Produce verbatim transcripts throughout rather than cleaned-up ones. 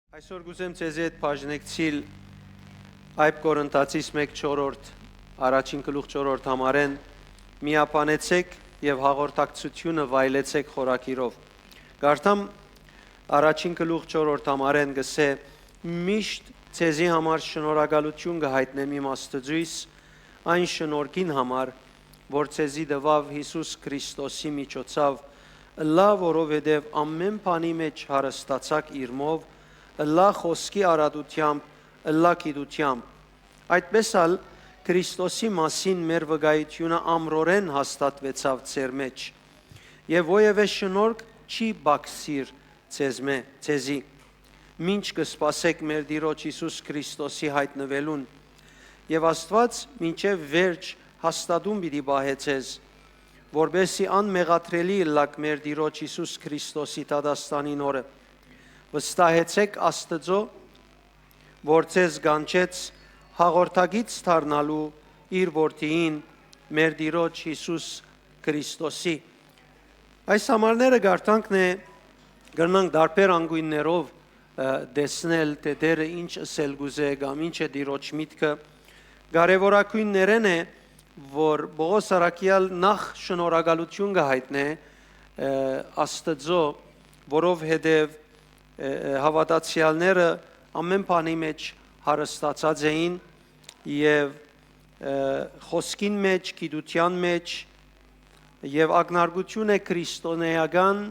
Այսօր կ'ուզեմ ձեզի հետ բաժնեկցիլ Այբ Կորինթացիս մէկ չորրորդ, առաջին գլուխ չորրորդ համարէն. «Միաբանեցէք եւ հաղորդակցութիւնը վայելեցէք» խորագիրով։ Կարդամ առաջին գլուխ չորրորդ համարէն, կ'ըսէ. «Միշտ ձեզի համար շնորհակալութիւն կը յայտնեմ իմ Աստուծոյս այն շնորհքին համար, որ ձեզի տուաւ Յիսուս Քրիստոսի միջոցով, ըլլայ որովհետեւ ամէն բանի մէջ հարստացաք իրմով, ըլլայ խօսքի առատութեամբ, ըլլայ գիտութեամբ։ Այդպէս ալ Քրիստոսի մասին մեր վկայութիւնը ամրորեն հաստատուեցաւ ձեր մէջ, եւ որեւէ շնորհք չի պակսիր ձեզմէ, ձեզի, մինչ կը սպասէք մեր Տիրոջ Յիսուս Քրիստոսի յայտնուելուն։ Եւ Աստուած մինչեւ վերջ հաստատուն պիտի պահէ ձեզ, որպէս զի անմեղատրելի ըլլաք մեր Տիրոջ Յիսուս Քրիստոսի դատաստանին օրը։ Վստահեցէք Աստուծոյ, որ ձեզ կանչեց հաղորդակից դառնալու իր Որդիին, մեր Տիրոջ Յիսուս Քրիստոսի»։ Այս համարները կարդանքն է, կրնանք տարբեր անգույններով, ը, տեսնել, թէ Տէրը ինչ ըսել կ'ուզէ կամ ինչ է Տիրոջ միտքը։ Կարեւորագոյններէն է, որ Պողոս առաքեալ նախ շնորհակալութիւն կը յայտնէ, ը, Աստուծոյ, որովհետեւ, ը, ը, հաւատացեալները ամէն բանի մէջ հարստացած էին եւ, ը, խօսքին մէջ, գիտութեան մէջ, եւ ակնարկութիւն է քրիստոնէական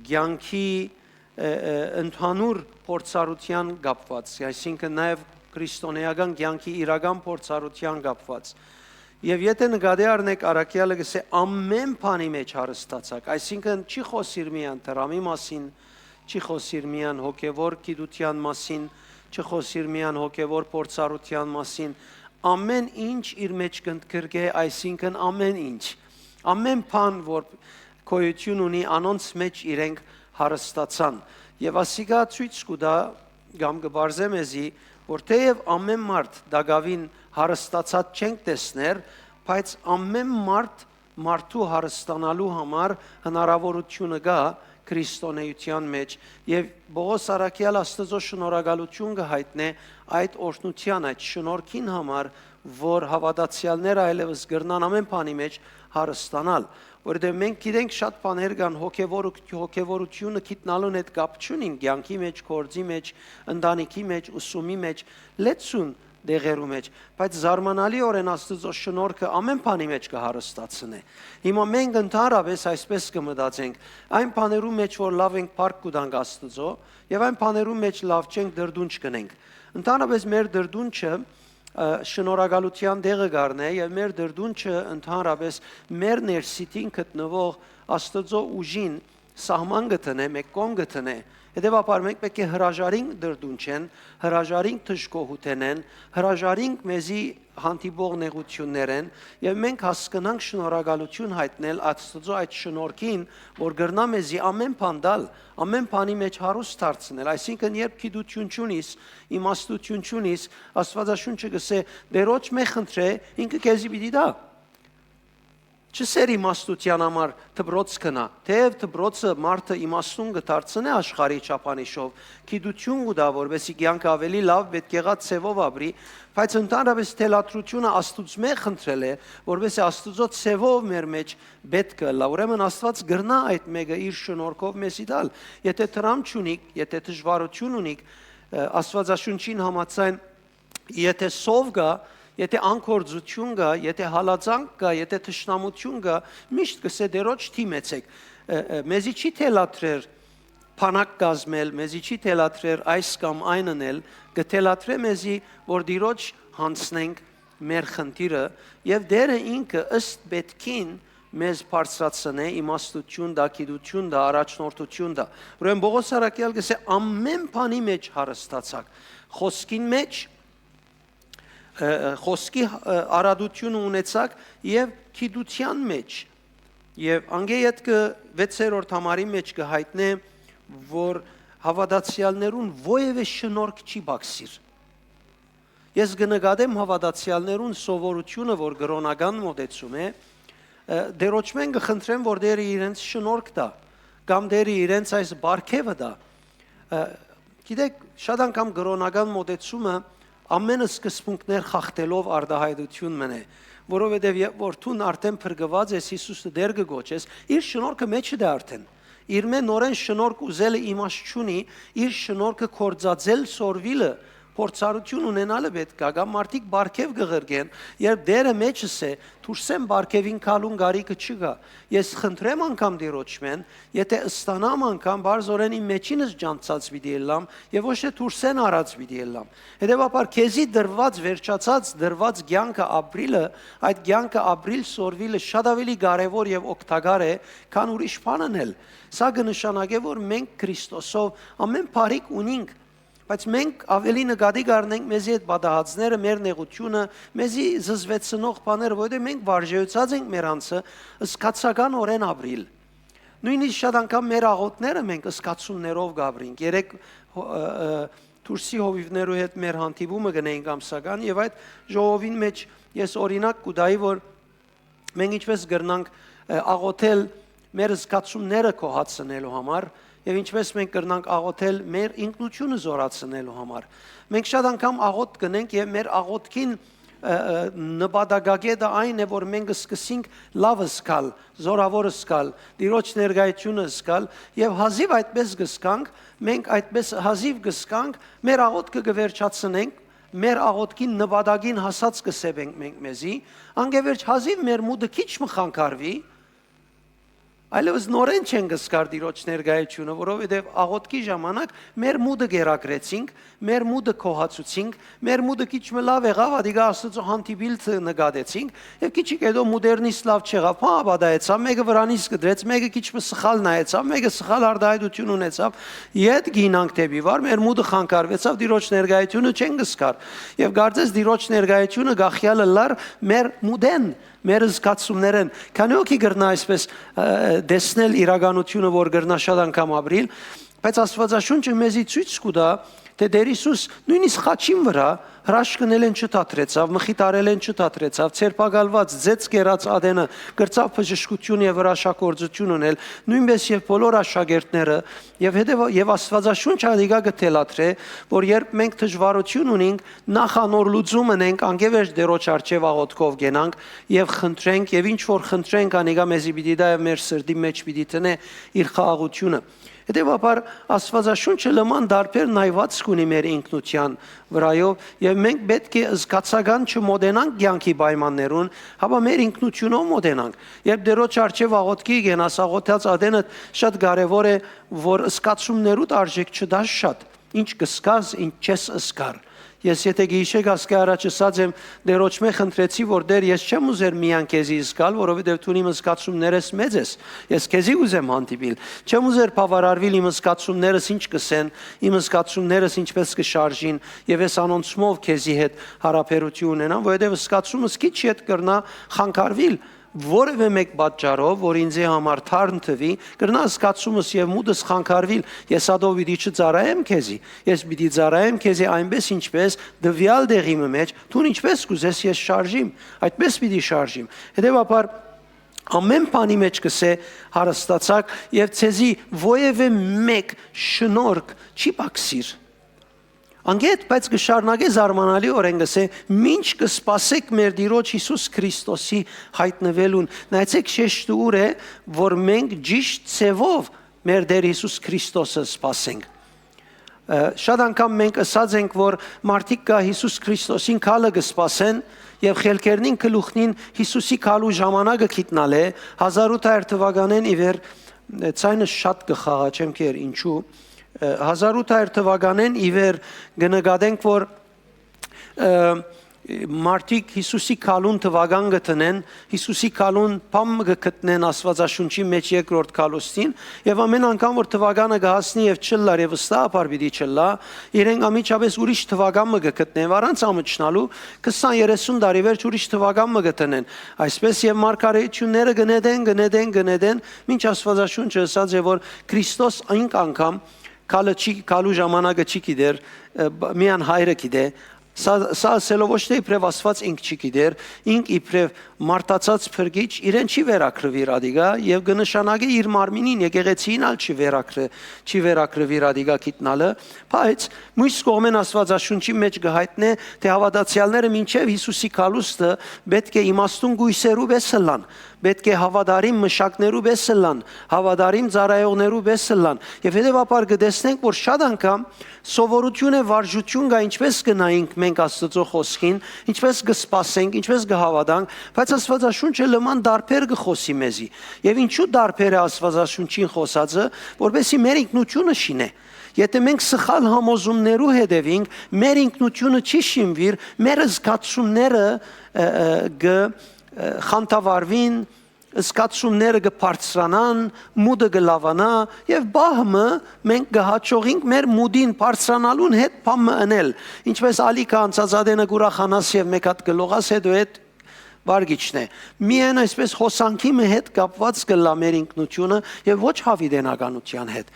կեանքի, ը, ը, ընդհանուր փորձառութեան կապուած, այսինքն նաեւ քրիստոնէական կեանքի իրական փորձառութեան կապուած։ Եւ եթէ նկատի առնէք, առաքեալը կ'ըսէ. «Ամէն բանի մէջ հարստացաք», այսինքն չի խօսիր միայն դրամի մասին, չի խօսիր միայն հոգեվոր գիտութեան մասին, չի խօսիր միայն հոգեվոր փորձառութեան մասին, ամէն ինչ իր մէջ կ'ընդգրկէ, այսինքն ամէն ինչ, ամէն բան, որ գոյութիւն ունի, անոնց մէջ իրենք հարստացան։ Եւ ասիկա ցոյց կու տայ կամ կը պարզէ մեզի, որ թէեւ ամէն մարդ տակաւին հարստացած չենք տեսներ, բայց ամէն մարդ մարդու հարստանալու համար հնարաւորութիւնը կայ քրիստոնէութեան մէջ, եւ Պողոս առաքեալ Աստուծոյ շնորհակալութիւն կը յայտնէ այդ օրհնութեան, այդ շնորհքին համար, որ հաւատացեալները այլեւս կրնան ամէն բանի մէջ հարստանալ, որովհետեւ մենք գիտենք շատ բաներ կան հոգեվոր-, հոգեվորութիւնը գիտնալուն հետ կապ չունին, կեանքի մէջ, գործի մէջ, ընտանիքի մէջ, ուսումի մէջ, լեցուն տեղերու մէջ, բայց զարմանալիօրէն Աստուծոյ շնորհքը ամէն բանի մէջ կը հարստացնէ։ Հիմա մենք ընդհանրապէս այսպէս կը մտածենք, այն բաներու մէջ որ լաւ ենք, փառք կու տանք Աստուծոյ, եւ այն բաներու մէջ լաւ չենք, դրդունչ կ'ընենք։ Ընդհանրապէս մեր դրդունչը, ը, շնորհակալութեան տեղը կ'առնէ, եւ մեր դրդունչը ընդհանրապէս մեր ներսիդին գտնուող Աստուծոյ ուժին սահման կը դնէ, մէկ կողմ կը դնէ։ Հետեւաբար մենք պէտք է հրաժարինք դրդունչէն, հրաժարինք դժգոհութենէն, հրաժարինք մեզի հանդիպող նեղութիւններէն, եւ մենք հասկնանք շնորհակալութիւն յայտնել Աստուծոյ այդ շնորհքին, որ կրնայ մեզի ամէն բան տալ, ամէն բանի մէջ հարուստ դարձնել, այսինքն երբ գիտութիւն չունիս, իմաստութիւն չունիս, Աստուածաշունչը կ'ըսէ. «Տէրոջմէ խնդրէ, ինքը քեզի պիտի տայ»։ Չ'ըսէր իմաստութեան համար դպրոց գնայ, թէեւ դպրոցը մարդը իմաստուն կը դարձնէ աշխարհի չափանիշով, գիտութիւն կու տայ, որպէս զի կեանքը աւելի լաւ պէտք եղած ձեւով ապրի, բայց ընդհանրապէս թելադրութիւնը Աստուծմէ խնդրել է, որպէս զի Աստուծոյ ձեւով մեր մէջ պէտք ըլլայ։ Ուրեմն Աստուած կրնայ այդ մէկը իր շնորհքով մեզի տալ։ Եթէ դրամ չունիք, եթէ դժուարութիւն ունիք, ը, Աստուածաշունչին համաձայն, եթէ սով կայ, եթէ անգործութիւն կայ, եթէ հալածանք կայ, եթէ թշնամութիւն կայ, միշտ կ'ըսէ. «Տէրոջ դիմեցէք»։ Ը, ը, մեզի չի թելադրեր բանակ կազմել, մեզի չի թելադրեր այս կամ այն ընել, կը թելադրէ մեզի, որ Տիրոջ յանձնենք մեր խնդիրը, եւ Տէրը ինքը ըստ պէտքին մեզ բարձրացնէ, իմաստութիւն տայ, գիտութիւն տայ, առաջնորդութիւն տայ։ Ուրեմն Պողոս առաքեալ կ'ըսէ. «Ամէն բանի մէջ հարստացաք, խօսքին մէջ, ը, ը, խօսքի, ը, առատութիւնը ունեցաք եւ գիտութեան մէջ»։ Եւ անկէ ետքը վեցերորդ համարի մէջ կը յայտնէ, որ հաւատացեալներուն որեւէ շնորհք չի պակսիր։ Ես կը նկատեմ հաւատացեալներուն սովորութիւնը, որ կրօնական մօտեցում է, ը, Տէրոջմէն կը խնդրեն, որ Տէրը իրենց շնորհք տայ, կամ Տէրը իրենց այս պարգեւը տայ։ Ը, Գիտեք, շատ անգամ կրօնական մոտեցումը ամեն սկզբունքներ խախտելով արտայայտութիւն մըն է, որովհետեւ երբ որ դուն արդեն փրկուած ես, Յիսուսը Տէր կը կոչես, իր շնորհքը մէջդ է արդեն։ Իրմէ նորէն շնորհք ուզելը իմաստ չունի, իր շնորհքը կործածել սորվիլը փորձառութիւն ունենալը պէտք է, կամ մարդիկ պարգեւ կը ղրկեն, երբ Տէրը մէջս է, դուրսէն պարգեւին գալուն կարիքը չկայ։ Ես խնդրեմ անգամ Տիրոջմէն, եթէ ստանամ անգամ, պարզօրէն իմ մէջինս ջանցած պիտի ըլլամ եւ ոչ թէ դուրսէն առած պիտի ըլլամ։ Հետեւաբար քեզի դրուած, վերջացած դրուած կեանքը ապրիլը, այդ կեանքը ապրիլ սորվիլը շատ աւելի կարեւոր եւ օգտակար է, քան ուրիշ բան ընել։ Սա կը նշանակէ, որ մենք Քրիստոսով ամեն բարիք ունինք, բայց մենք աւելի նկատի կ'առնենք մեզի այդ պատահածները, մեր նեղութիւնը, մեզի զզվեցնող բաները, որովհետեւ մենք վարժեացած ենք մեր անձը զգացականօրէն ապրիլ։ Նոյնիսկ շատ անգամ մեր աղօթքները մենք զգացումներով կ'ապրենք։ Երեկ հո-, ը, ը, Թուրսի հովիւներու հետ մեր հանդիպումը կ'ընէինք ամսական, եւ այդ ժողովին մէջ ես օրինակ կու տայի, որ մենք ինչպէս կրնանք, ը, աղոթել մեր զգացումները գոհացնելու համար, եւ ինչպէս մենք կրնանք աղոթել մեր ինքնութիւնը զօրացնելու համար։ Մենք շատ անգամ աղոթք կ'ընենք եւ մեր աղոթքին, ը, ը, նպատակագետը այն է, որ մենք սկսենք լաւ զգալ, զօրաւոր զգալ, Տիրոջ ներկայութիւնը զգալ, եւ հազիւ այդպէս կ'զգանք, մենք այդպէս հազիւ կ'զգանք, մեր աղոթքը կը վերջացնենք, մեր աղոթքին նպատակին հասած կը սեպենք մենք մեզի, անկէ վերջ հազիւ մեր մուտը քիչ մը խանգարուի, այլեւս նորէն չենք զգար Տիրոջ ներկայութիւնը, որովհետեւ աղոթքի ժամանակ մեր մուտը կերակրեցինք, մեր մուտը գոհացուցինք, մեր մուտը քիչ մը լաւ եղաւ, ատիկա Աստուծոյ հանդիպիլ ց-, նկատեցինք, եւ քիչիկ հետո մուտերնից լաւ չեղաւ, փա, ապատայեցաւ, մէկը վրանից կտրեց, մէկը քիչ մը սխալ նայեցաւ, մէկը սխալ արտայայտութիւն ունեցաւ, ետ գինանք դէպի վար, մեր մուտը խանգարուեցաւ, Տիրոջ ներկայութիւնը չենք զգար։ Եւ կարծես Տիրոջ ներկայութիւնը գախեալը լար մեր մուտեն, մեր զգացումներէն։ Քանի՞ հոգի կրնայ այսպէս, ը, տեսնել իրականութիւնը, որ կրնայ շատ անգամ ապրիլ, բայց Աստուածաշունչը մեզի ցոյց կու տայ, թէ Տէր Յիսուս նոյնիսկ խաչին վրայ հրաշքն ելէն չդադրեցաւ, մխիթարելէն չդադրեցաւ, ձերբակալուած, ծեծ կերած ատենը կրցաւ բժշկութիւն եւ հրաշագործութիւն ունել, նոյնպէս եւ բոլոր աշակերտները, եւ հետեւ-, եւ Աստուածաշունչը ատիկա կը թելադրէ, որ երբ մենք դժուարութիւն ունինք, նախ անոր լուծում ընենք, անկէ վերջ Տէրոջ առջեւ աղոթքով կենանք եւ խնդրենք, եւ ինչ որ խնդրենք, անիկա մեզի պիտի տայ եւ մեր սրտի մէջ պիտի դնէ իր խաղաղութիւնը։ Հետեւաբար, Աստուածաշունչը լման տարբեր նայուածք ունի մեր ինքնութեան վրայով, եւ մենք պէտք է զգացական չմոտենանք կեանքի պայմաններուն, հապա մեր ինքնութիւնով մոտենանք։ Երբ Տէրոջ առջեւ աղոթքի կենաս, աղոթած ատենդ շատ կարեւոր է, որ զգացումներուդ արժեք չտաս շատ, ինչ կ'զգաս, ինչ չես զգար։ Ես եթէ գիշեր ասկէ առաջ ըսած եմ, Տէրոջմէ խնդրեցի, որ Տէր, ես չեմ ուզեր միայն քեզի զգալ, որովհետեւ դուն իմ զգացումներէս մեծ ես։ Ես քեզի ուզեմ հանդիպիլ։ Չեմ ուզեր բաւարարուիլ իմ զգացումներս ինչ կ'ըսեն, իմ զգացումներս ինչպէս կը շարժին, եւ ես անոնցմով քեզի հետ յարաբերութիւն ունենամ, որովհետեւ զգացումս քիչ յետ կրնայ խանգարուիլ, որեւէ մէկ պատճառով, որ ինձի համար թարմ թուի, կրնայ զգացումս եւ մուտս խանգարուիլ, ես ատով պիտի չծառայեմ քեզի, ես պիտի ծառայեմ քեզի այնպէս, ինչպէս տուեալ տեղի մը մէջ, դուն ինչպէս կ'ուզես, ես շարժիմ, այդպէս պիտի շարժիմ։ Հետեւաբար, ամեն բանի մէջ կ'ըսէ հարստացաք եւ ձեզի որեւէ մէկ շնորհք չի պակսիր։ Անկէ, բայց կը շարունակէ զարմանալիօրէն կ'ըսէ, մինչ կը սպասէք մեր Տիրոջ Յիսուս Քրիստոսի յայտնուելուն։ Նայեցէք, շեշտը ուր է, որ մենք ճիշտ ձեւով մեր Տէր Յիսուս Քրիստոսը սպասենք։ Ը, շատ անգամ մենք ըսած ենք, որ մարդիկ կայ Յիսուս Քրիստոսին գալը կը սպասեն եւ խելքերնին գլուխնին Յիսուսի գալու ժամանակը գիտնալէ, հազար ութ հարյուր թվականէն ի վեր, ը, ձայնը շատ կը խաղա, չեմ գիտեր ինչու, ը, հազար ութ հարյուր թվականէն ի վեր կը նկատենք, որ, ը, մարդիկ Յիսուսի գալուն թվական կը դնեն, Յիսուսի գալուն բան մը կը գտնեն Աստուածաշունչի մէջ երկրորդ գալուստին, եւ ամեն անգամ որ թվականը կը հասնի եւ չլլար, եւ վստահաբար պիտի չլլայ, իրենք անմիջապէս ուրիշ թվական մը կը գտնեն, առանց ամչնալու, քսան երեսուն տարի վերջ ուրիշ թվական մը կը դնեն։ Այսպէս եւ մարգարեությունները կը նետեն, կը նետեն, կը նետեն, մինչ Աստուածաշունչը ըսած է, որ Քրիստոս ինք անգամ գալը չի, գալու ժամանակը չի գիտեր, ը, բ-, միայն Հայրը գիտէ, Սա, սա ասելով ոչ թէ իբրեւ Աստուած ինք չի գիտեր, ինք իբրեւ մարդացած փրկիչ, իրեն չի վերագրուիր ատիկա եւ կը նշանակէ իր մարմինին, եկեղեցին ալ չի վերագր-, չի վերագրուիր ատիկա գիտնալը, բայց մյուս կողմէն Աստուածաշունչի մէջ կը յայտնէ, թէ հաւատացեալները մինչեւ Յիսուսի գալուստը պէտք է իմաստուն կոյսերու պէս ըլլան, պէտք է հաւատարիմ մշակներու պէս ըլլան, հաւատարիմ ծառայողներու պէս ըլլան եւ հետեւաբար կը տեսնենք, որ շատ անգամ սովորութիւն է, վարժութիւն կայ, ինչպէս կը նայենք մենք Աստուծոյ խօսքին, ինչպէս կը սպասենք, ինչպէս կը հաւատանք, բայց Աստուածաշունչը լման դարբեր կը խօսի մեզի։ Եւ ինչու դարբեր է Աստուածաշունչին խօսածը, որպեսզի մեր ինքնութիւնը շինէ։ Եթէ մենք սխալ համոզումներու հետեւինք, մեր ինքնութիւնը չի շինուիր, մեր զգացումները, ը, ը, կը, ը, խանդավառուին, զգացումները կը բարձրանան, մուտը կը լաւանայ եւ պահ մը մենք կը յաջողինք մեր մուտին բարձրանալուն հետ բան մը ընել, ինչպէս ալիքը անցած ատենը կ'ուրախանաս եւ մէկ հատ կը լողաս, հետո այդ վարիչն է։ Միայն այսպէս հոսանքի մը հետ կապուած կ'ըլլայ մեր ինքնութիւնը եւ ոչ յաւիտենականութեան հետ։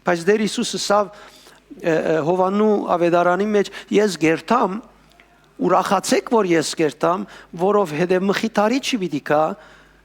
Բայց Տէր Յիսուս ըսաւ, ը, ը, Յովհաննու աւետարանի մէջ. «Ես կ'երթամ, ուրախացէք որ ես կ'երթամ, որովհետեւ Մխիթարիչը պիտի գայ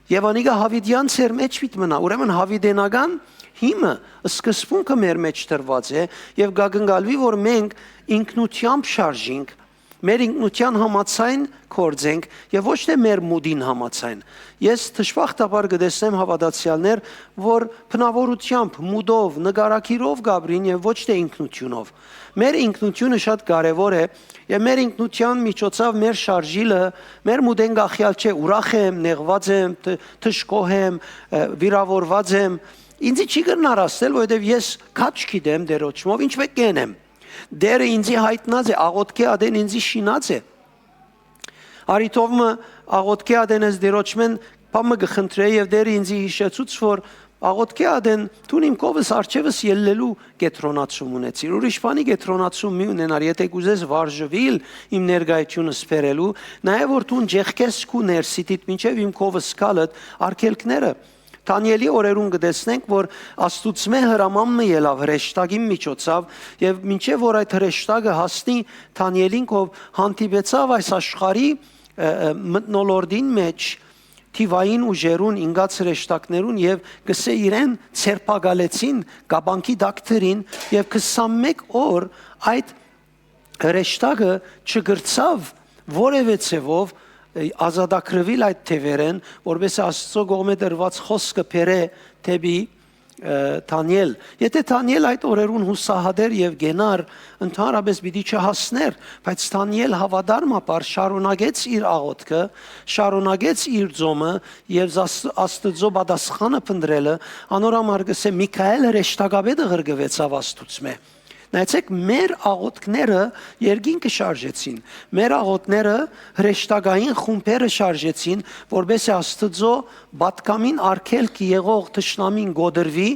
եւ անիկա յաւիտեան ձեր մէջ պիտի մնայ»։ Ուրեմն յաւիտենական հիմը, սկզբունքը մեր մէջ դրուած է եւ կ'ակնկալուի, որ մենք ինքնութեամբ շարժինք, մեր ինքնութեան համաձայն գործենք եւ ոչ թէ մեր մուտին համաձայն։ Ես դժբախտաբար կը տեսնեմ հաւատացեալներ, որ բնաւորութեամբ, մուտով, նկարագիրով կ'ապրին եւ ոչ թէ ինքնութիւնով։ Մեր ինքնութիւնը շատ կարեւոր է եւ մեր ինքնութեան միջոցաւ մեր շարժիլը մեր մուտէն կախեալ չէ, ուրախ եմ, նեղուած եմ, դ-, դժգոհ եմ, ը, վիրաւորուած եմ։ Ինձի չի կրնար ասել, որովհետեւ ես քաջ գիտեմ Տէրոջմով, ինչպէ կ'ենեմ։ Տէրը ինձի յայտնած է, աղօթքի ատեն ինձի շինած է։ Արի թող մը աղօթքի ատեն ես Տէրոջմէն բան մը կը խնդրէ եւ Տէրը ինձի յիշեցուց, որ աղօթքի ատեն դուն իմ կովս առջեւս ելլելու կեդրոնացում ունեցիր, ուրիշ բանի կեդրոնացում մի ունենար, եթէ կ'ուզես վարժուիլ իմ ներկայութիւնս բերելու, նայ որ դուն ջեղկես քու ներսիտիդ մինչեւ իմ կովս գալդ արգելքները։ Դանիէլի օրերուն կը տեսնենք, որ Աստուծմէ հրաման մը ելաւ հրեշտակին միջոցաւ եւ մինչեւ որ այդ հրեշտակը հասնի Դանիէլին, կով հանդիպեցաւ այս աշխարհի, ը, ը, մթնոլորտին մէջ, թիվային ուժերուն, ինկած հրեշտակներուն եւ կսէ իրեն ձերբակալեցին, կապանքի տակ դրին եւ քսանմէկ օր այդ հրեշտակը չկրցաւ որեւէ ձեւով, ը, ազատագրուիլ այդ թեւերէն, որպէս Աստուծոյ կողմէ տրուած խօսքը բերէ դէպի, ը, Դանիէլ։ Եթէ Դանիէլ այդ օրերուն յուսահատէր եւ կենար, ընդհանրապէս պիտի չհասներ, բայց Դանիէլ հաւատարմաբար շարունակեց իր աղօթքը, շարունակեց իր ծոմը եւ Աստուծոյ պատասխանը փնտռելը, անոր համար կսէ Միքայէլ հրեշտակապետը ղրկուեցաւ Աստուծմէ։ Նայեցեք, մեր աղօթքները երկին կը շարժեցին, մեր աղօթքները հրեշտակային խումբերը շարժեցին, որպէս է Աստուծոյ պատկամին արգելք եղող թշնամին կոտրուի,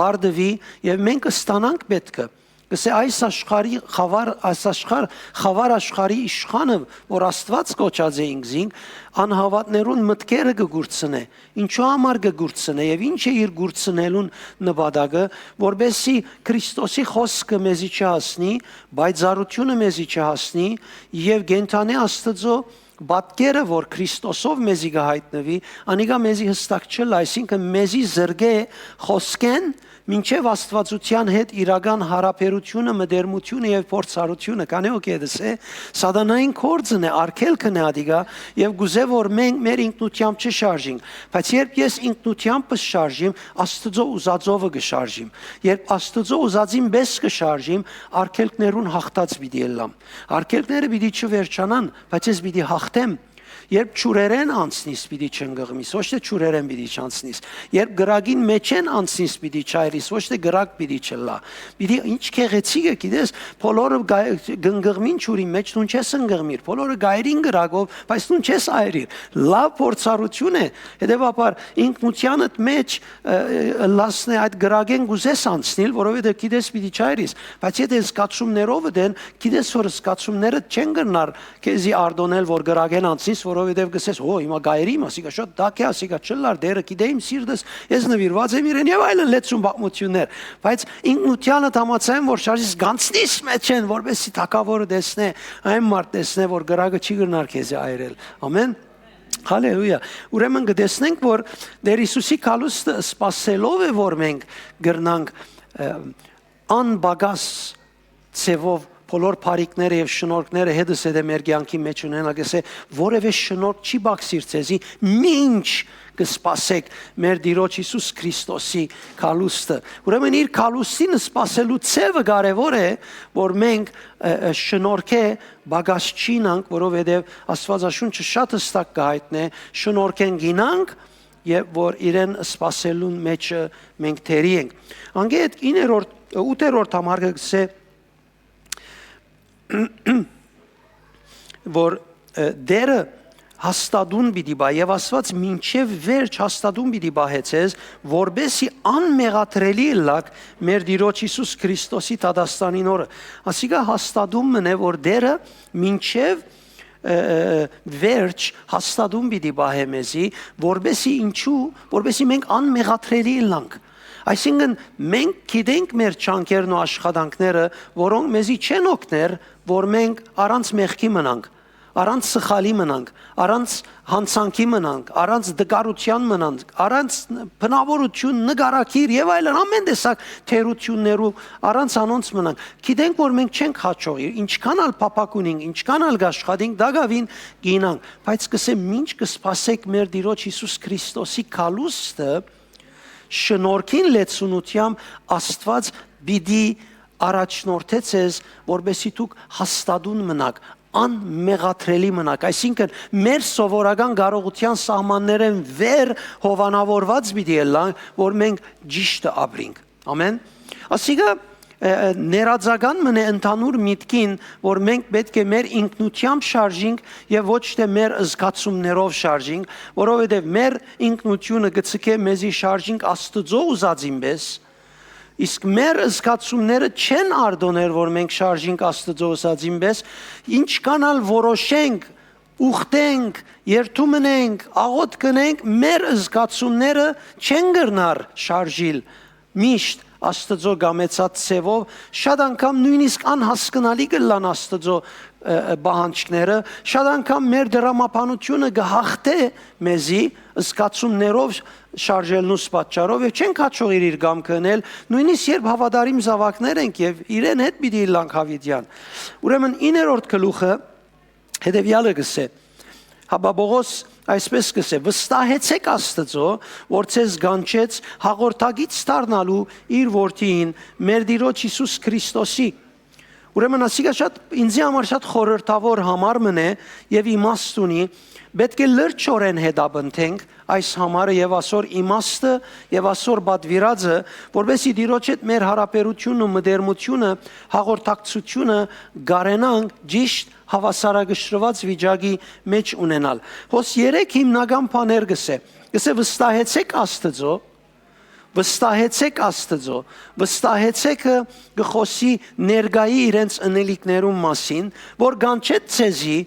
բարդուի եւ մենք կստանանք պէտքը։ Կսէ այս աշխարհի խավար, այս աշխարհ, խավար աշխարհի իշխանը, որ Աստուած կոչած է ինքզինք, անհաւատներուն մտքերը կը կուրցնէ, ինչու համար կը կուրցնէ եւ ինչ է իր կուրցնելուն նպատակը, որպէս զի Քրիստոսի խօսքը մեզի չհասնի, պայծառութիւնը մեզի չհասնի եւ կենդանի Աստուծոյ պատկերը, որ Քրիստոսով մեզի կը յայտնուի, անիկա մեզի յստակ չըլլայ, այսինքն մեզի զրկէ խօսքէն մինչեւ Աստուածութեան հետ իրական յարաբերութիւնը, մտերմութիւնը եւ փորձառութիւնը, քանի որ կ'ետս է, սատանային գործն է, արգելքն է ատիկա, եւ կ'ուզէ որ մենք մեր ինքնութեամբ չշարժինք, բայց երբ ես ինքնութեամբս շարժիմ, Աստուծոյ ուզածովը կը շարժիմ։ Երբ Աստուծոյ ուզածին պէս կը շարժիմ, արգելքներուն յաղթած պիտի ըլլամ։ Արգելքները պիտի չվերջանան, բայց ես պիտի յաղթեմ։ Երբ ջուրերէն անցնիս, պիտի չընկղմիս, ոչ թէ ջուրերէն պիտի չանցնիս։ Երբ կրակին մէջէն անցնիս, պիտի չայրիս, ոչ թէ կրակ պիտի չըլլայ։ Պիտի, ինչ գեղեցիկ է, գիտես, բոլորը գա-, կ'ընկղմին ջուրի մէջ, դուն չես ընկղմիր, բոլորը կ'այրին կրակով, բայց դուն չես այրիր։ Լաւ փորձառութիւն է, հետեւաբար ինքնութեանդ մէջ, ը, ը, ըլլասնէ այդ կրակէն կ'ուզես անցնիլ, որովհետեւ գիտես պիտի չայրիս, բայց եթէ զգացումներովդ են, գիտես որ զգացումներդ չեն կրնար քեզի արտոնել, որ կրակէն անցնիս, որովհետեւ կ'ըսես, «Օ, հիմա գայրի, ասիկա շատ դակ է, ասիկա չլար, դերը գիտէ իմ սիրտս, ես նուիրուած եմ իրեն» եւ այլն լեցուն պատմութիւններ։ Բայց ինքնութեանդ համաձայն որ շարժիս, գանցնիս մէջէն, որպեսզի թագաւորը տեսնէ, այն մարդ տեսնէ, որ կրակը չի կրնար քեզի այրել։ Ամեն։ Հալելույա։ Ուրեմն կը տեսնենք, որ Տեր Յիսուսի գալուստը սպասելով է, որ մենք կրնանք, ը, անպակաս ձեւով բոլոր բարիքները եւ շնորհքները հետզհետե մեր կեանքի մէջ ունենալ, կ'ըսէ, որեւէ շնորհք չի բացիր ձեզի, մինչ կը սպասեք մեր Տիրոջ Յիսուս Քրիստոսի գալուստը։ Ուրեմն իր գալուստին սպասելու ձեւը կարեւոր է, որ մենք, ը, ը, շնորհքէ պակաս չինանք, որովհետեւ Աստուածաշունչը շատ հստակ կը յայտնէ, շնորհքէն կինանք, եւ որ իրեն սպասելուն մէջը մենք թերի ենք։ Անկէ այդ իններորդ, ութերորդ համարքը կ'ըսէ, որ, ը, Տերը հաստատուն պիտի պահ, եւ Աստուած մինչեւ վերջ հաստատուն պիտի պահէ ձեզ, որպեսզի անմեղատրելի ըլլաք մեր Տիրոջ Յիսուս Քրիստոսի դատաստանին օրը։ Ասիկա հաստատուն մըն է, որ Տերը մինչեւ, ը, ը, վերջ հաստատուն պիտի պահէ մեզի, որպեսզի ինչու, որպեսզի մենք անմեղատրելի ըլլանք։ Այսինքն, մենք գիտենք մեր ջանքերն ու աշխատանքները, որոնք մեզի չեն օգներ, որ մենք առանց մեղքի մնանք, առանց սխալի մնանք, առանց յանցանքի մնանք, առանց տկարութեան մնանք, առանց բնաւորութիւն, նկարագիր եւ այլն, ամեն տեսակ թերութիւններու, առանց անոնց մնանք։ Գիտենք, որ մենք չենք հաջողիր, ինչքան ալ փափաք ունենք, ինչքան ալ կաշխատենք, տակաւին կ'իյնանք, բայց կ'ըսեմ, մինչ կը սպասեք մեր Տիրոջ Յիսուս Քրիստոսի գալուստը, շնորհքին լեցունութեամբ Աստուած պիտի առաջնորդէ ձեզ, որպեսզի դուք հաստատուն մնաք, անմեղատրելի մնաք։ Այսինքն, մեր սովորական կարողութեան սահմաններէն վեր հովանաւորուած պիտի ըլլանք, որ մենք ճիշդը ապրինք։ Ամեն։ Ասիկա, ը, ը, ներածական մնե ընդհանուր միտքին, որ մենք պէտք է մեր ինքնութեամբ շարժինք եւ ոչ թէ մեր զգացումներով շարժինք, որովհետեւ մեր ինքնութիւնը կը ձգէ մեզի շարժինք Աստուծոյ ուզածին պէս, իսկ մեր զգացումները չեն արտոններ, որ մենք շարժինք Աստուծոյ ուզածին պէս, ինչքան ալ որոշենք, ուխտենք, երդում ընենք, աղօթք ընենք, մեր զգացումները չեն կրնար շարժիլ միշտ Աստուծոյ կամեցած ձևով, շատ անգամ նոյնիսկ անհասկնալի կ'ըլլան Աստուծոյ, ը, ը, պահանջքները, շատ անգամ մեր դրամաբանությունը կը յաղթէ մեզի զգացումներով շարժելնուս պատճառով եւ չենք հաջողիր իր կամքը ընել, նոյնիսկ երբ հաւատարիմ զաւակներ ենք եւ իրեն հետ պիտի ըլլանք յաւիտեան։ Ուրեմն իններորդ գլուխը հետեւեալը կ'ըսէ. հապա Պողոս այսպէս կ'ըսէ. «Վստահեցէք Աստուծոյ, որ ձեզ կանչեց հաղորդակից դառնալու իր որդիին, մեր Տիրոջ Յիսուս Քրիստոսի»։ Ուրեմն ասիկա շատ, ինձի համար շատ խորհրդաւոր համար մնե եւ իմաստ ունի, պէտք է լրջորեն հետապնդենք այս համարը եւ ասոր իմաստը եւ ասոր պատուիրածը, որպեսզի Տիրոջ հետ մեր յարաբերութիւնն ու մտերմութիւնը, հաղորդակցութիւնը կարենանք ճիշդ հաւասարակշռուած վիճակի մէջ ունենալ։ Հոս երեք հիմնական բաներ կ'ըսէ։ Կ'ըսէ. «Վստահեցէք Աստուծոյ, վստահեցէք Աստուծոյ, վստահեցէքը» կը խօսի ներկայի իրենց ընելիքներուն մասին, որ կանչեց ձեզի,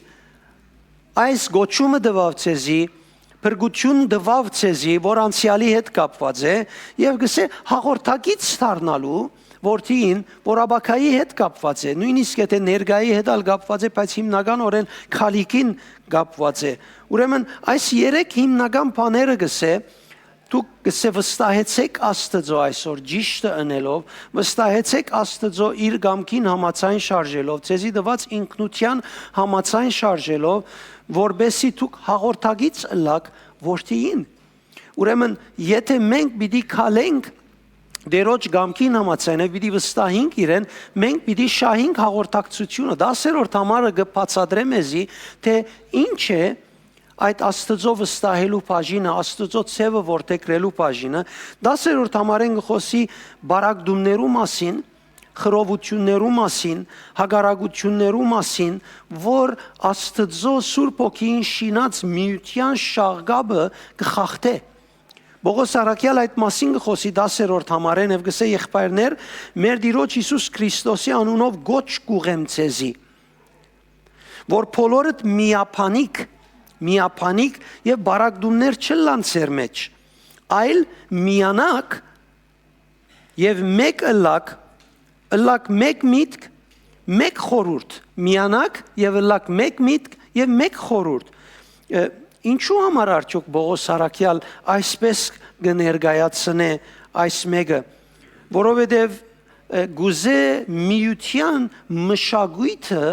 այս գոչումը տուաւ ձեզի, փրկութիւն տուաւ ձեզի, որ անցեալի հետ կապուած է, եւ կ'ըսէ. «Հաղորդակից դառնալու որդիին, որ ապագայի հետ կապուած է», նոյնիսկ եթէ ներկայի հետ ալ կապուած է, բայց հիմնականօրէն քալիքին կապուած է։ Ուրեմն այս երեք հիմնական բաները կ'ըսէ, դուք կ'ըսէ. «Վստահեցէք Աստուծոյ այսօր ճիշդը ընելով, վստահեցէք Աստուծոյ իր կամքին համաձայն շարժելով, ձեզի տուած ինքնութեան համաձայն շարժելով, որպեսզի դուք հաղորդակից ըլլաք որդիին»։ Ուրեմն, եթէ մենք պիտի քալենք Տիրոջ կամքին համաձայն եւ պիտի վստահենք իրեն, մենք պիտի շահենք հաղորդակցութիւնը։ Տասերորդ համարը կը բացատրէ մեզի, թէ ինչ է այդ Աստուծոյ վստահելու բաժինը, Աստուծոյ ձեւը որդեգրելու բաժինը։ Տասերորդ համարէն կը խօսի բարակտումներու մասին, խռովութիւններու մասին, հակառակութիւններու մասին, որ Աստուծոյ Սուրբ Հոգիին շինած միութեան շաղկապը կը խախտէ։ Պողոս առաքեալ այդ մասին կը խօսի տասերորդ համարէն եւ կ'ըսէ. «Եղբայրներ, մեր Տիրոջ Յիսուս Քրիստոսի անունով կոչ կ'ուղղեմ ձեզի, որ բոլորդ միաբանիք միաբանիք եւ բարակտումներ չըլլան ձեր մէջ, այլ միանաք եւ մէկ ըլլաք, ըլլաք մէկ միտք, մէկ խորհուրդ, միանաք եւ ըլլաք մէկ միտք եւ մէկ խորհուրդ։ Ը, ինչու համար արդյոք Պողոս Առաքեալ այսպես կը ներկայացնէ այս մէկը, որովհետեւ, ը, կուզէ միութեան մշակոյթը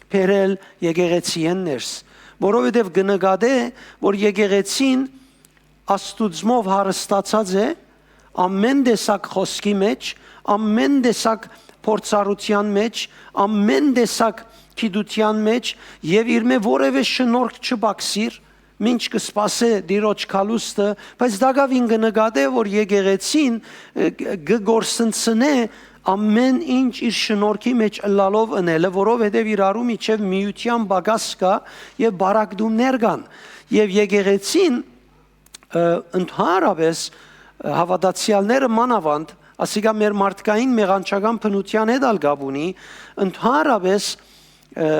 բերել եկեղեցիէն ներս, որովհետեւ կը նկատէ, որ եկեղեցին Աստուծմով հարստացած է ամէն տեսակ խօսքի մէջ, ամէն տեսակ փորձառութեան մէջ, ամէն տեսակ գիտութեան մէջ, եւ իրմէ որեւէ շնորհք չպակսիր, մինչ կը սպասէ Տիրոջ գալուստը, բայց տակաւին կը նկատէ, որ եկեղեցին, ը, կը գործընծնէ ամէն ինչ իր շնորհքի մէջ ըլլալով ընելը, որովհետեւ իրարու միջեւ միութեան պակաս կայ եւ բարակտումներ կան։ Եւ եկեղեցին, ը, ընդհանրապէս, ը, հաւատացեալները մանաւանդ, ասիկա մեր մարդկային մեղանչական բնութեան հետ ալ կապ ունի, ընդհանրապէս, ը,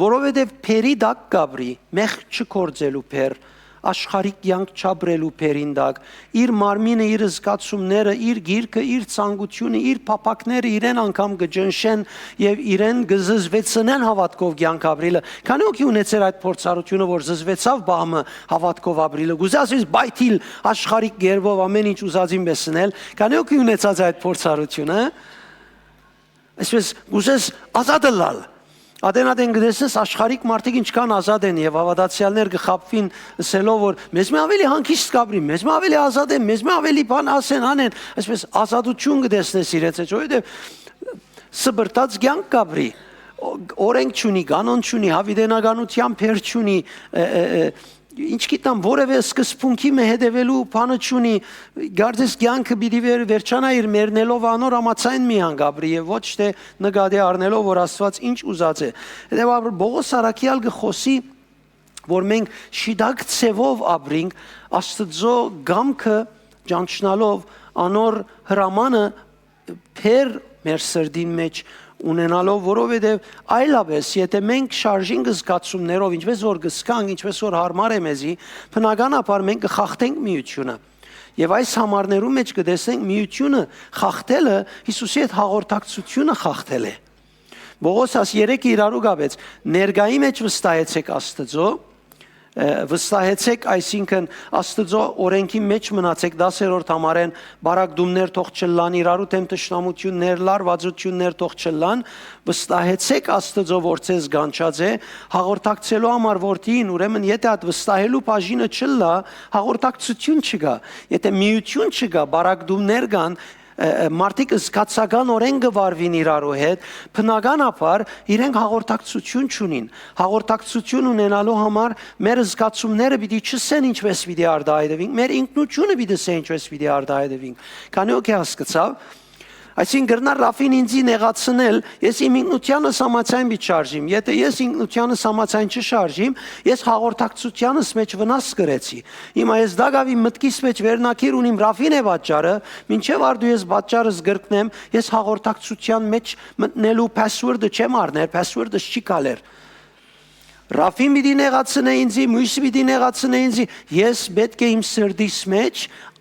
որովհետեւ բերի տակ կ'ապրի, մեղք չգործելու բեր, աշխարհիկ կեանք չապրելու բերին տակ, իր մարմինը, իր զգացումները, իր գիրքը, իր ցանկությունը, իր փափաքները իրեն անգամ կը ճնշեն եւ իրեն կը զզվեցնեն հաւատքով կեանք ապրիլը։ Քանի՞ հոգի ունեցեր այդ փորձառութիւնը, որ զզվեցաւ բահմը հաւատքով ապրիլը։ Կուզե ասես պայթիլ, աշխարհիկ կերպով ամէն ինչ ուզածին պէս ընել։ Քանի՞ հոգի ունեցած այդ փորձառութիւնը։ Այսպես, կուզես ազատ ըլլալ։ Ատեն-ատեն կը տեսնես աշխարհիկ մարդիկ ինչքան ազատ են եւ հաւատացեալներ կը խաբուին ըսելով, որ մեզմէ աւելի հանգիստ կ'ապրին, մեզմէ աւելի ազատ են, մեզմէ աւելի բան ասեն, անեն, այսպես ազատութիւն կը տեսնես իրենց մեջ, որովհետեւ սպրտած կեանք կ'ապրի, ո-, օրենք չունի, կանոն չունի, հաւիտենականութեան բեր չունի, ը, ը, ը, ինչ գիտեմ, որեւէ սկզբունքի մը հետեւելու բանը չունի, կարծես կեանքը պիտի վեր-, վերջանայ իր մեռնելով անոր համաձայն միան կ'ապրի եւ ոչ թէ նկատի առնելով, որ Աստուած ինչ ուզած է։ Հետեւաբար Պողոս Առաքեալ կը խօսի, որ մենք շիտակ ձեւով ապրինք, Աստուծոյ կամքը ճանչնալով, անոր հրամանը բեր մեր սրտին մէջ ունենալով, որովհետեւ այլապէս, եթէ մենք շարժինք զգացումներով, ինչպես որ կ'զգանք, ինչպես որ յարմար է մեզի, բնականաբար մենք կը խախտենք միութիւնը։ Եւ այս համարներու մէջ կը տեսնենք միութիւնը խախտելը Յիսուսի հետ հաղորդակցութիւնը խախտել է։ Պողոս աս երեքը իրարու կապեց. «Ներկայի մէջ վստահեցէք Աստուծոյ, ը, վստահեցէք, այսինքն Աստուծոյ օրենքի մէջ մնացէք», դասերորդ համարէն, «բարակտումներ թող չըլլան, իրարու դէմ թշնամութիւններ, լարուածութիւններ թող չըլլան, վստահեցէք Աստուծոյ, որ ձեզ կանչած է, հաղորդակցելու համար որդիին, ուրեմն եթէ այդ վստահելու բաժինը չըլլայ, հաղորդակցութիւն չկայ, եթէ միութիւն չկայ, բարակտումներ կան, ը, ը, մարդիկ զգացական օրէն կը վարուին իրարու հետ, բնականաբար իրենք հաղորդակցութիւն չունին։ Հաղորդակցութիւն ունենալու համար մեր զգացումները պիտի չըսեն ինչպես պիտի արտայայտուին, մեր ինքնութիւնը պիտի ըսէ ինչպես պիտի արտայայտուին»։ Քանի՞ հոգի հասկցաւ։ Այսինքն՝ կրնար Ռաֆին ինձի նեղացնել, ես իմ ինքնութեանս համաձայն պիտի շարժիմ։ Եթէ ես ինքնութեանս համաձայն չշարժիմ, ես հաղորդակցութեանս մէջ վնաս կրեցի։ Հիմա ես տակաւին մտքիս մէջ վերնագիր ունիմ, Ռաֆին է պատճառը, մինչեւ արդու ես պատճառս կրկնեմ, ես հաղորդակցութեան մէջ մտնելու password-ը չեմ առներ, password-ս չի գալեր։ Ռաֆին պիտի նեղացնէ ինձի, մոյսը պիտի նեղացնէ ինձի, ես պէտք է իմ սրտիս մէջ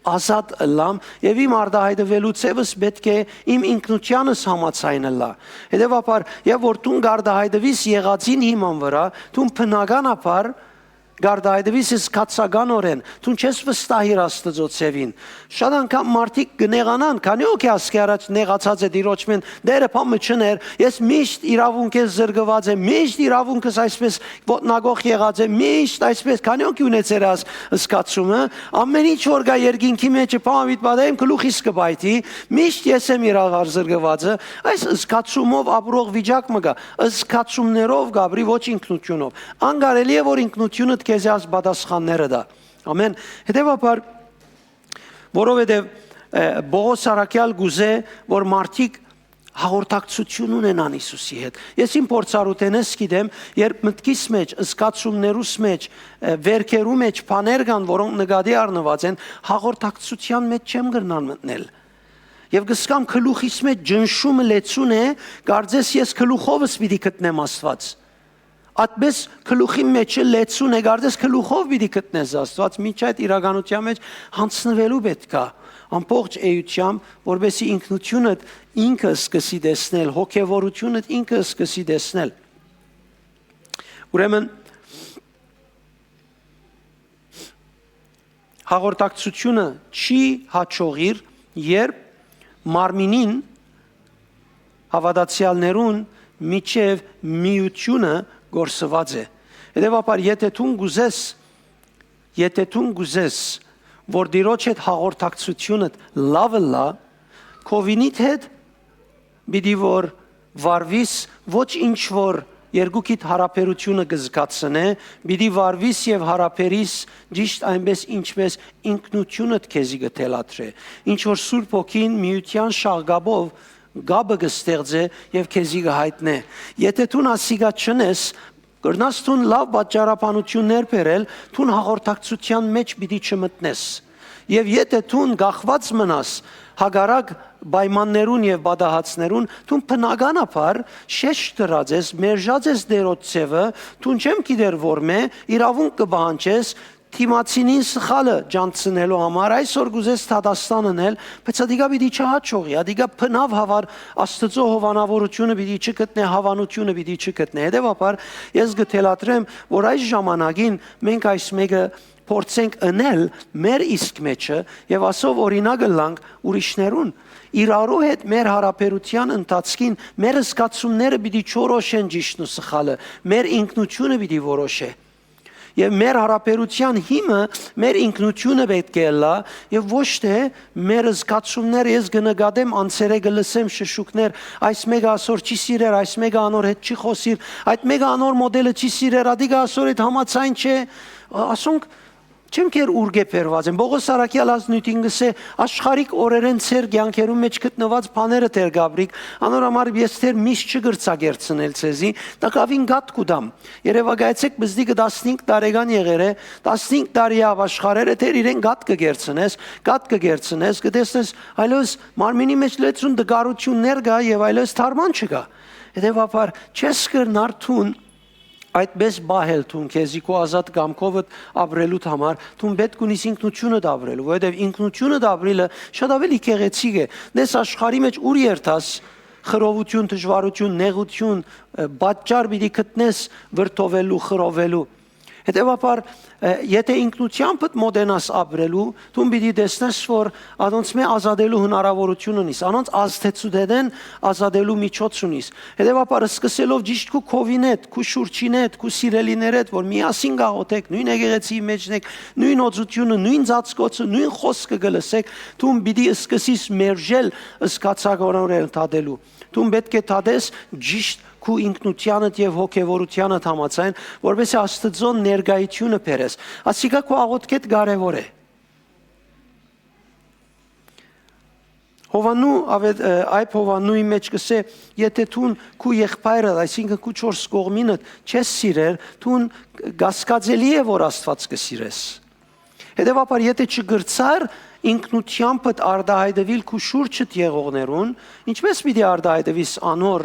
ազատ ըլլամ եւ իմ արտայայտուելու ձեւս պէտք է իմ ինքնութեանս համաձայն ըլլայ։ Հետեւաբար, եւ որ դուն կարտայայտուիս եղածին հիման վրայ, դուն բնականաբար կարտայայտուիս զգացականօրէն, դուն չես վստահիր Աստուծոյ ձեւին։ Շատ անգամ մարդիկ կը նեղանան, քանի՞ հոգի ասկէ առաջ նեղացած է Տիրոջմէն, Տէրը բան մը չըներ, ես միշտ իրաւունքէս զրկուած եմ, միշտ իրաւունքս այսպես ոտնակոխ եղած է, միշտ այսպես, քանի՞ հոգի ունեցեր այս զգացումը, ամէն ինչ որ կայ երկինքի մէջ, բան մը պիտի պատահի, իմ գլուխիս կը պայթի, միշտ ես եմ իրավար զրկուածը, այս զգացումով ապրող վիճակ մը կայ, զգացումներով կ'ապրի, ոչ ինքնութիւնով։ Անկարելի է, որ ինքնութիւնդ քեզի այս պատասխանները տայ։ Ամեն։ Հետեւաբար, որովհետեւ, ը, Պողոս Առաքեալ կուզէ, որ մարդիկ հաղորդակցութիւն ունենան Յիսուսի հետ։ Ես իմ փորձառութենէս գիտեմ, երբ մտքիս մէջ, զգացումներուս մէջ, ը, վերքերու մէջ բաներ կան, որոնք նկատի առնուած են, հաղորդակցութեան մէջ չեմ կրնար մտնել։ Եւ կ'զգամ գլուխիս մէջ ճնշումը լեցուն է, կարծես ես գլուխովս պիտի գտնեմ Աստուած։ այդպես գլուխի մէջը լեցուն է, կարծես գլուխով պիտի գտնես Աստուած, մինչ այդ իրականութեան մէջ յանձնուելու պէտք է ամբողջ էությամբ, որպեսզի ինքնությունդ ինքը սկսի տեսնել, հոգեվորությունդ ինքը սկսի տեսնել։ Ուրեմն, հաղորդակցությունը չի հաջողիր, երբ մարմինին, հաւատացեալներուն միջեւ միութիւնը կորսուած է։ Հետեւաբար, եթէ դուն կ'ուզես, եթէ դուն կ'ուզես, որ Տիրոջ հետ հաղորդակցությունդ լաւ ըլլայ, քովինիդ հետ պիտի որ վարուիս, ոչ ինչ որ երկուքիդ յարաբերությունը կը զգացնէ, պիտի վարուիս եւ յարաբերիս ճիշտ այնպես, ինչպես ինքնությունդ քեզի կը թելադրէ, ինչ որ Սուրբ Հոգին միութեան շաղկապով կապը կը ստեղծէ եւ քեզի կը յայտնէ։ Եթէ դուն ասիկա չընես, կրնաս դուն լաւ պատճառաբանություններ բերել, դուն հաղորդակցութեան մէջ պիտի չմտնես։ Եւ եթէ դուն կախուած մնաս հակառակ պայմաններուն եւ պատահածներուն, դուն բնականաբար շեշ դրած ես, մերժած ես Տիրոջ ձեւը, դուն չեմ գիտեր որմէ, իրաւունք կը պահանջես դիմացինին սխալը ճանչցնելու համար, այսօր կ'ուզես դատաստան ընել, բայց ատիկա պիտի չհաջողի, ատիկա բնաւ հաւար Աստուծոյ հովանաւորութիւնը պիտի չգտնէ, հաւանութիւնը պիտի չգտնէ։ Հետեւաբար, ես կը թելադրեմ, որ այս ժամանակին մենք այս մէկը փորձենք ընել մեր իսկ մէջը եւ ասով օրինակ ըլլանք ուրիշներուն։ Իրարու հետ մեր յարաբերութեան ընթացքին մեր զգացումները պիտի չորոշեն ճիշդն ու սխալը, մեր ինքնությունը պիտի որոշէ։ Եւ մեր յարաբերութեան հիմը մեր ինքնությունը պէտք է ըլլայ եւ ոչ թէ մեր զգացումները։ Ես կը նկատեմ անցերէ, կը լսեմ շշուկներ, այս մէկը ասոր չի սիրեր, այս մէկը անոր հետ չի խօսիր, այդ մէկը անոր մոդելը չի սիրեր, ատիկա ասոր հետ համաձայն չէ։ Ասոնք չեմ քեր ուրկէ բերուած են։ Պողոս Արաքեալ ազնիւթին կ'ըսէ, աշխարհիկ օրերէն ձեր կեանքերուն մէջ գտնուած բաները դեռ կ'ապրիք, անոր համար ես դեռ միս չկրցա կերցնել ձեզի, տակաւին կատ կու տամ։ Երեւակայեցէք, պզտիկը տասնհինգ տարեկան եղեր է, տասնհինգ տարի ա ապաշխարեր է, դեռ իրեն կատ կը կերցնես, կատ կը կերցնես, կը տեսնես, այլոց մարմինի մէջ լեցուն տկարութիւններ կայ եւ այլոց թարման չկայ։ Հետեւաբար, չես կրնար դուն այդպես պահել դուն քեզի քու ազատ կամքովդ ապրելուդ համար, դուն պէտք ունիս ինքնությունդ ապրելու, որովհետեւ ինքնությունդ ապրիլը շատ աւելի գեղեցիկ է։ Դες աշխարհի մէջ ուր երթաս, խռովութիւն, դժուարութիւն, նեղութիւն, ը, պատճառ պիտի գտնես վրդովելու, խռովելու։ Հետեւաբար, ը, եթէ ինքնութեամբդ մոտենաս ապրելու, դուն պիտի տեսնես, որ անոնցմէ ազատելու հնարաւորութիւն ունիս, անոնց ազդեցութենէն ազատելու միջոց ունիս։ Հետեւաբար, սկսելով ճիշդ քու քովինէդ, քու շուրջինէդ, քու սիրելիներէդ, որ միասին կաղոթէք, նոյն եկեղեցիի մէջն եք, նոյն օծութիւնը, նոյն ծածկոցը, նոյն խօսքը կը լսէք, դուն պիտի սկսիս մերժել զգացակորորեն դատելու։ Դուն պէտք է դատես ճիշդ քու ինքնութեանդ եւ հոգեվորութեանդ համաձայն, որպեսզի Աստուծոյ ներկայութիւնը բերես։ Ասիկա քու աղոթքէդ կարեւոր է։ Հովանու, ավետ-, ը, Այբ Հովանուի մէջ կ'ըսէ, եթէ դուն քու եղբայրդ, այսինքն քու չորս կողմինդ չես սիրեր, դուն կասկածելի է, որ Աստուած կը սիրես։ Հետեւաբար, եթէ չկրցար ինքնութեամբդ արտահայտուիլ քու շուրջդ եղողներուն, ինչպէս պիտի արտահայտուիս անոր,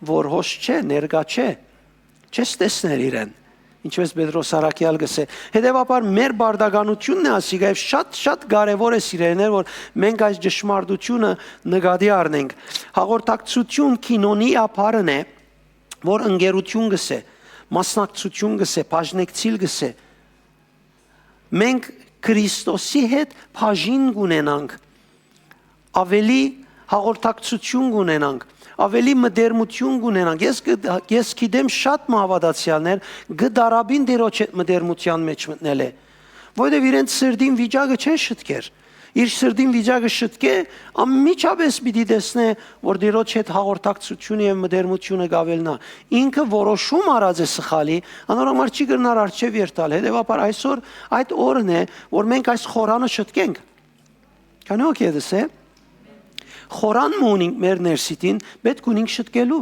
որ հոս չէ, ներկայ չէ, չես տեսներ իրեն, ինչպէս Պետրոս Առաքեալ կ'ըսէ։ Հետեւաբար, մեր պարտականութիւնն է ասիկա եւ շատ, շատ կարեւոր է, սիրելիներ, որ մենք այս ճշմարտությունը նկատի առնենք։ Հաղորդակցութիւն, քինոնիա բառն է, որ ընկերութիւն կ'ըսէ, մասնակցութիւն կ'ըսէ, բաժնեկցիլ կ'ըսէ։ Մենք Քրիստոսի հետ բաժին կ'ունենանք, աւելի հաղորդակցութիւն կ'ունենանք, աւելի մտերմութիւն կ'ունենանք։ Ես կը-, ես գիտեմ շատ մը հաւատացեալներ կը դարաբին Տիրոջ հետ մտերմութեան մէջ մտնելէ, որովհետեւ իրենց սրտին վիճակը չեն շտկեր։ Իր սրտին վիճակը շտկէ, անմիջապէս պիտի տեսնէ, որ Տիրոջ հետ հաղորդակցությունը եւ մտերմությունը կ'աւելնայ։ Ինքը որոշում առած է սխալի, անոր համար չի կրնար արջեւ երթալ։ Հետեւաբար այսօր այդ օրն է, որ մենք այս խորանը շտկենք։ Քանի՞ օքեյ դսե։ Խորան մը ունինք մեր ներսիտին, պէտք ունինք շտկելու։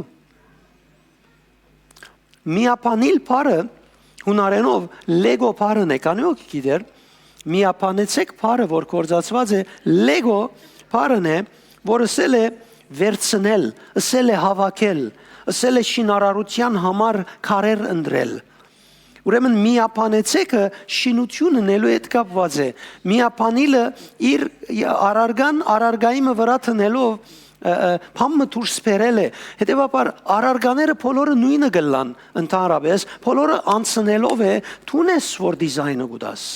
Միաբանիլ բառը հունարենով լեգո բառն է, քանի՞ օք գիտեր, միաբանեցեք բառը, որ գործածուած է լեգո բառն է, որ ըսել է վերցնել, ըսել է՝ հաւաքել, ըսել է՝ շինարարութեան համար քարեր ընտրել։ Ուրեմն միաբանեցէքը շինութիւն ընելու հետ կապուած է։ Միաբանիլը իր առարգան առարգայի մը վրայ դնելով, ը, ը, բան մը դուրս բերել է։ Հետեւաբար առարգաները բոլորը նոյնը կ'ըլլան ընդհանրապէս, բոլորը անցնելով է, դուն ես որ դիզայնը կու տաս։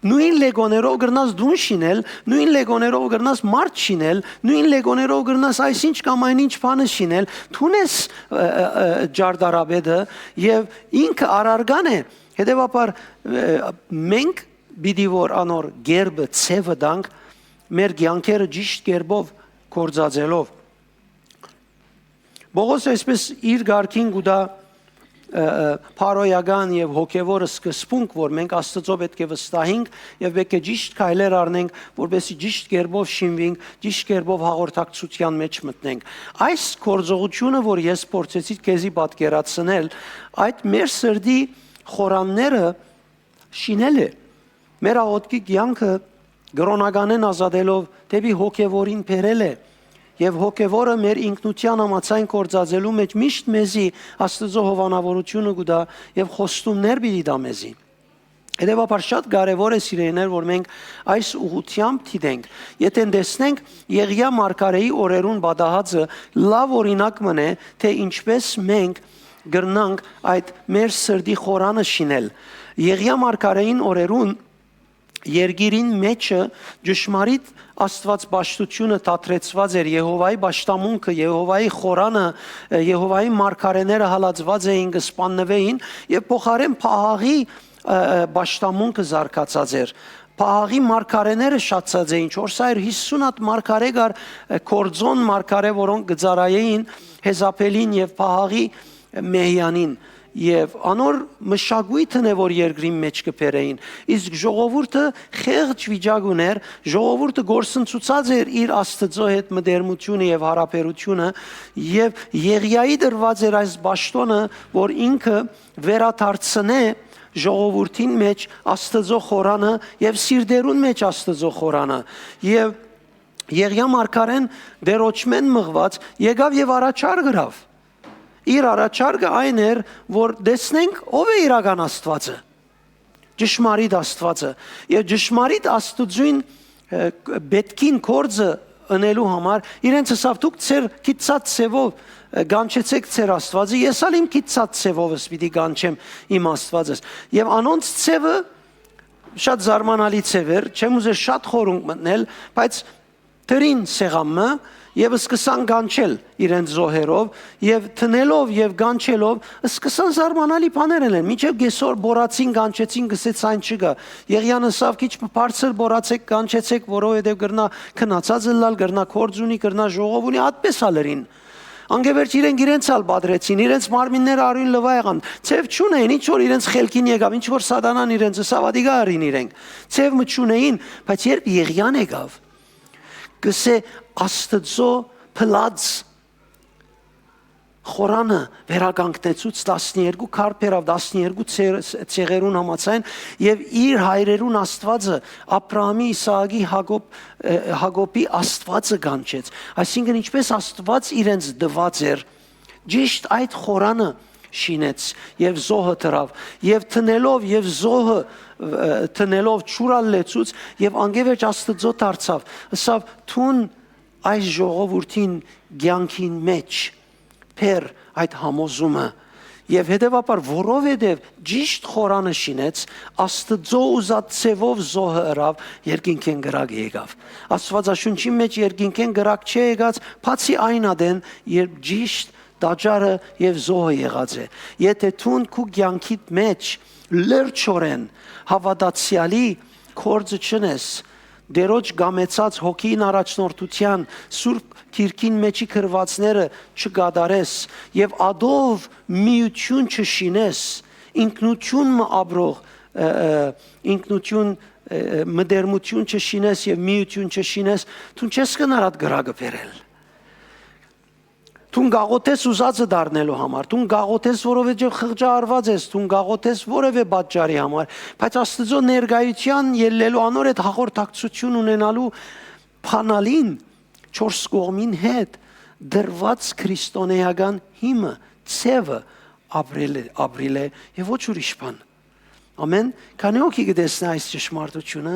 Նոյն լեգոներով կրնաս դուն շինել, նոյն լեգոներով կրնաս մարդ շինել, նոյն լեգոներով կրնաս այսինչ կամ այնինչ բանը շինել, դուն ես, ը, ը, ը, ճարտարապետը, եւ ինքը առարգան է, հետեւաբար, ը, մենք պիտի որ անոր կերպը, ձևը տանք, մեր կեանքերը ճիշտ կերպով գործածելով։ Պողոս այսպես իր կարգին կու տայ, ը, ը, բարոյական եւ հոգեւոր սկզբունք, որ մենք Աստուծոյ պէտք է վստահենք եւ պէտք է ճիշտ քայլեր առնենք, որպեսզի ճիշտ կերպով շինուինք, ճիշտ կերպով հաղորդակցութեան մէջ մտնենք։ Այս գործողութիւնը, որ ես փորձեցի քեզի պատկերացնել, այդ մեր սրտի խորանները շինել է։ Մեր աղօթքի կեանքը կրօնականէն ազատելով դէպի հոգեւորին բերել է, եւ հոգեվորը մեր ինքնութեան համաձայն գործածելու մէջ միշտ մեզի Աստուծոյ հովանաւորութիւնը կու տայ եւ խոստումներ պիտի տայ մեզի։ Հետեւաբար շատ կարեւոր է, սիրելիներ, որ մենք այս ուղղութեամբ դիտենք։ Եթէ տեսնենք Եղիա մարգարէի օրերուն պատահածը լաւ օրինակ մըն է, թէ ինչպէս մենք կրնանք այդ մեր սրտի խորանը շինել։ Եղիա մարգարէին օրերուն երկիրին մէջը ճշմարիտ Աստուած պաշտութիւնը դադրեցուած էր, Եհովայի պաշտամունքը, Եհովայի խորանը, ը, Եհովայի մարգարէները հալածուած էին, կը սպաննուէին, եւ փոխարէն Փահաղի, ը, ը, պաշտամունքը զարգացած էր։ Փահաղի մարգարէները շատացած էին, չորս հարիւր յիսուն հատ մարգարէ կար, ը, գործօն մարգարէ, որոնք կը ծառայէին Հեզապէլին եւ Փահաղի Մեհյանին, եւ անոր մշակոյթն է, որ երկրին մէջ կը բերէին։ Իսկ ժողովուրդը խեղճ վիճակ ունէր, ժողովուրդը կորսնցուցած էր իր Աստուծոյ հետ մտերմութիւնը եւ յարաբերութիւնը, եւ Եղիայի տրուած էր այս պաշտօնը, որ ինքը վերադարձնէ ժողովուրդին մէջ Աստուծոյ խորանը եւ սիրտերուն մէջ Աստուծոյ խորանը։ Եւ Եղիա մարգարէն դերոճմէն մղուած եկաւ եւ առաջարկ ըրաւ։ Իր առաջարկը այն էր, որ տեսնենք ով է իրական Աստուածը, ճշմարիտ Աստուածը։ Եւ ճշմարիտ Աստուծոյն, ը, պէտքին գործը ընելու համար իրենց ըսաւ. «Դուք ձեր գիտցած ձևով, ը, կանչեցէք ձեր Աստուածը, ես ալ իմ գիտցած ձևովս պիտի կանչեմ իմ Աստուածս»։ Եւ անոնց ձևը շատ զարմանալի ձև էր, չեմ ուզեր շատ խորունկ մտնել, բայց դրին սեղան մը եւ սկսան կանչել իրենց զոհերով, եւ դնելով եւ կանչելով սկսան զարմանալի բաներ ընել։ Մինչեւ կեսօր բորացին կանչեցին, գսեց այն չկայ։ Եղիան ըսաւ. «Քիչ մը բարձր բորացէք, կանչեցէք, որովհետեւ կրնայ քնացած ըլլալ, կրնայ գործ ունի, կրնայ ժողով ունի», ատպէս ալ ըրին։ Անկէ վերջ իրենք իրենց ալ պատրեցին, իրենց մարմինները արիւն լուայ եղան, ձեւ չունէին, ինչ որ իրենց խելքին եկաւ, ինչ որ սատանան իրենց ըսաւ, ատիկա ըրին իրենք։ Ձեւ մը չունէին, բայց երբ Եղիան եկաւ, կսէ Աստուծոյ փլած խորանը վերականգնեցուց, տասներկու քար բերաւ, տասներկու ցե-, ցեղերուն համաձայն, եւ իր հայրերուն Աստուածը, Աբրահամի, Իսահակի, Յակոբ-, ը, Յակոբի Աստուածը կանչեց։ Այսինքն, ինչպէս Աստուած իրենց տուած էր, ճիշտ այդ խորանը շինեց եւ զոհը դրաւ, եւ դնելով եւ զոհը, ը, դնելով ջուր ալ լեցուց, եւ անկէ վերջ Աստուծոյ դարձաւ, ըսաւ. «Դուն այս ժողովուրդին կեանքին մէջ բեր այդ համոզումը»։ Եւ հետեւաբար, որովհետեւ ճիշտ խորանը շինեց, Աստուծոյ ուզած ձևով զոհը ըրաւ, երկինքէն կրակ եկաւ։ Աստուածաշունչին մէջ երկինքէն կրակ չէ եկած, բացի այն ատեն, երբ ճիշտ տաճարը եւ զոհը եղած է։ Եթէ դուն քու կեանքիդ մէջ լրջորեն հաւատացեալի գործը չընես, Տէրոջ կամեցած հոգին առաջնորդութեան Սուրբ Գիրքին մէջի գրուածները չկատարես եւ ատով միութիւն չշինես, ինքնութիւն մը ապրող, ը, ը, ինքնութիւն, ը, ը, մտերմութիւն չշինես եւ միութիւն չշինես, դուն չես կրնար ատ կրակը բերել։ Դուն կաղոթես ուզածը դառնելու համար, դուն կաղոթես, որովհետեւ խղճահարված ես, դուն կաղոթես որեւէ պատճառի համար, բայց Աստուծոյ ներկայութեան ելլելու, անոր հետ հաղորդակցութիւն ունենալու բանալին չորս կողմին հետ դրուած քրիստոնէական հիմը, ձեւը ապրելը, ապրիլը եւ ոչ ուրիշ բան։ Ամեն, քանի հոգի կը տեսնէ այս ճշմարտությունը,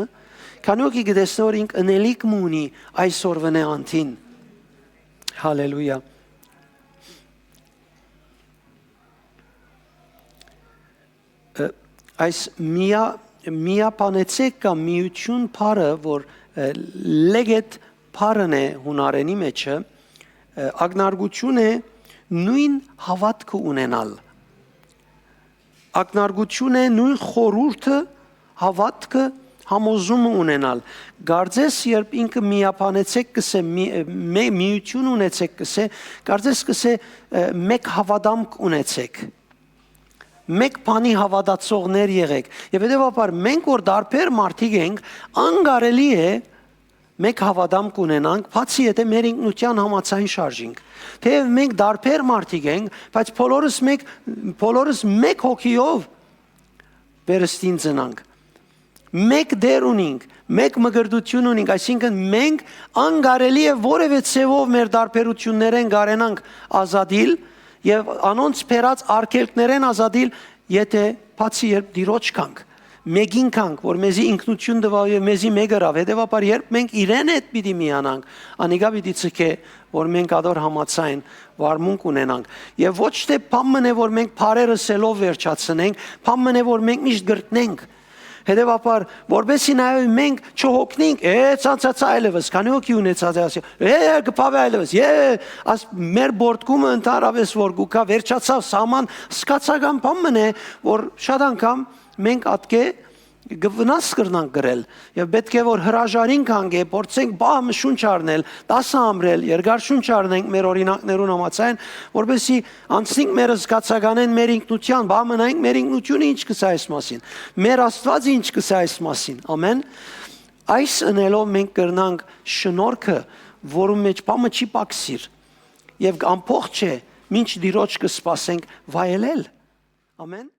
քանի հոգի կը տեսնէ որ ինք ընելիք մը ունի այսօրվնէ անդին։ Հալելույա։ Ը, այս միա-, միաբանեցեք կամ միություն բառը, որ, ը, լեգետ բառն է հունարենի մեջը, ը, ակնարկություն է նոյն հաւատքը ունենալ։ Ակնարկություն է նոյն խորհուրդը, հաւատքը, համոզումը ունենալ։ Կարծես երբ ինքը միաբանեցեք կսէ, մի-, մե-, միություն ունեցեք կսէ, կարծես կսէ, ը, մէկ հաւատամք ունեցեք։ Մէկ բանի հաւատացողներ եղեք։ Եւ հետեւաբար մենք որ տարբեր մարդիկ ենք, անկարելի է մէկ հաւատամք ունենանք, բացի եթե մեր ինքնության համաձայն շարժինք։ Թեեւ մենք տարբեր մարդիկ ենք, բայց բոլորս մէկ, բոլորս մէկ հոգիով վերստին ծնանք։ Մէկ Տեր ունինք, մէկ մկրտություն ունինք, այսինքն մենք անկարելի է որևէ ձեւով մեր տարբերություններէն կարենանք ազատիլ եւ անոնց բերած արգելքներէն ազատիլ, եթե բացի երբ Տիրոջ գանք, մէկին գանք, որ մեզի ինքնություն տուաւ եւ մեզի մէկ ըրաւ։ Հետեւաբար երբ մենք իրեն հետ պիտի միանանք, անիկա պիտի ցկէ, որ մենք ատոր համաձայն վարմունք ունենանք։ Եւ ոչ թէ բան մնէ որ մենք բառեր ըսելով վերջացնենք, բան մնէ որ մենք միշտ կրկնենք։ Հետեւաբար, որպեսզի նաեւ մենք չհոգնենք, «Է, ցանցած այլեւս, քանի հոգի ունեցած է ասի, է, կփավէ այլեւս, է», աս մեր բորտկումը ընդհանրապես որ կուքա, վերջացաւ սահման, սկացական բան մնէ, որ շատ անգամ մենք ատկէ կը վնաս կրնանք գրել եւ պետք է որ հրաժարինք անգէ, փորձենք բահ մը շունչ առնել, դասը ամրել, երկար շունչ առնենք մեր օրինակներուն համաձայն, որպեսզի անցնենք մեր զգացականէն մեր ինքնության, բահ մնայինք մեր ինքնությունը ինչ կսա այս մասին, մեր Աստվածը ինչ կսա այս մասին, ամեն։ Այս ընելով մենք կրնանք շնորհքը, որու մեջ բամը չի պակսիր, եւ ամբողջ է, մինչ Տիրոջ կը սպասենք վայելել։ Ամեն։